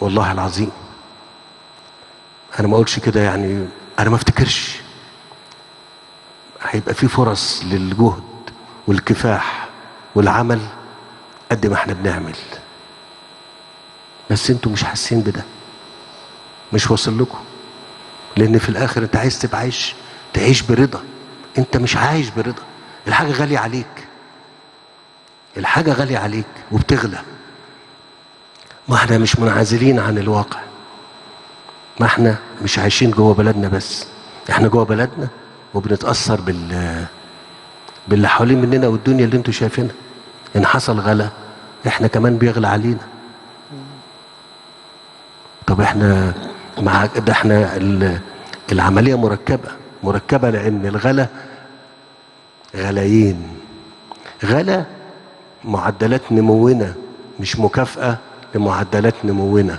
والله العظيم انا ما اقولش كده، يعني انا ما افتكرش هيبقى في فرص للجهد والكفاح والعمل قد ما احنا بنعمل. بس انتوا مش حاسين بده، مش واصل لكم، لان في الاخر انت عايز تبقى عايش، تعيش برضا. انت مش عايش برضا، الحاجة غالية عليك، الحاجة غالية عليك وبتغلى. ما احنا مش منعزلين عن الواقع، ما احنا مش عايشين جوه بلدنا بس، احنا جوه بلدنا وبنتأثر باللي حوالين مننا والدنيا اللي انتوا شايفينها. ان حصل غلا احنا كمان بيغلى علينا. طب احنا مع ده، احنا العملية مركبة، مركبة، لأن الغلا غلايين. غلا معدلات نمونا مش مكافأة لمعدلات نمونا.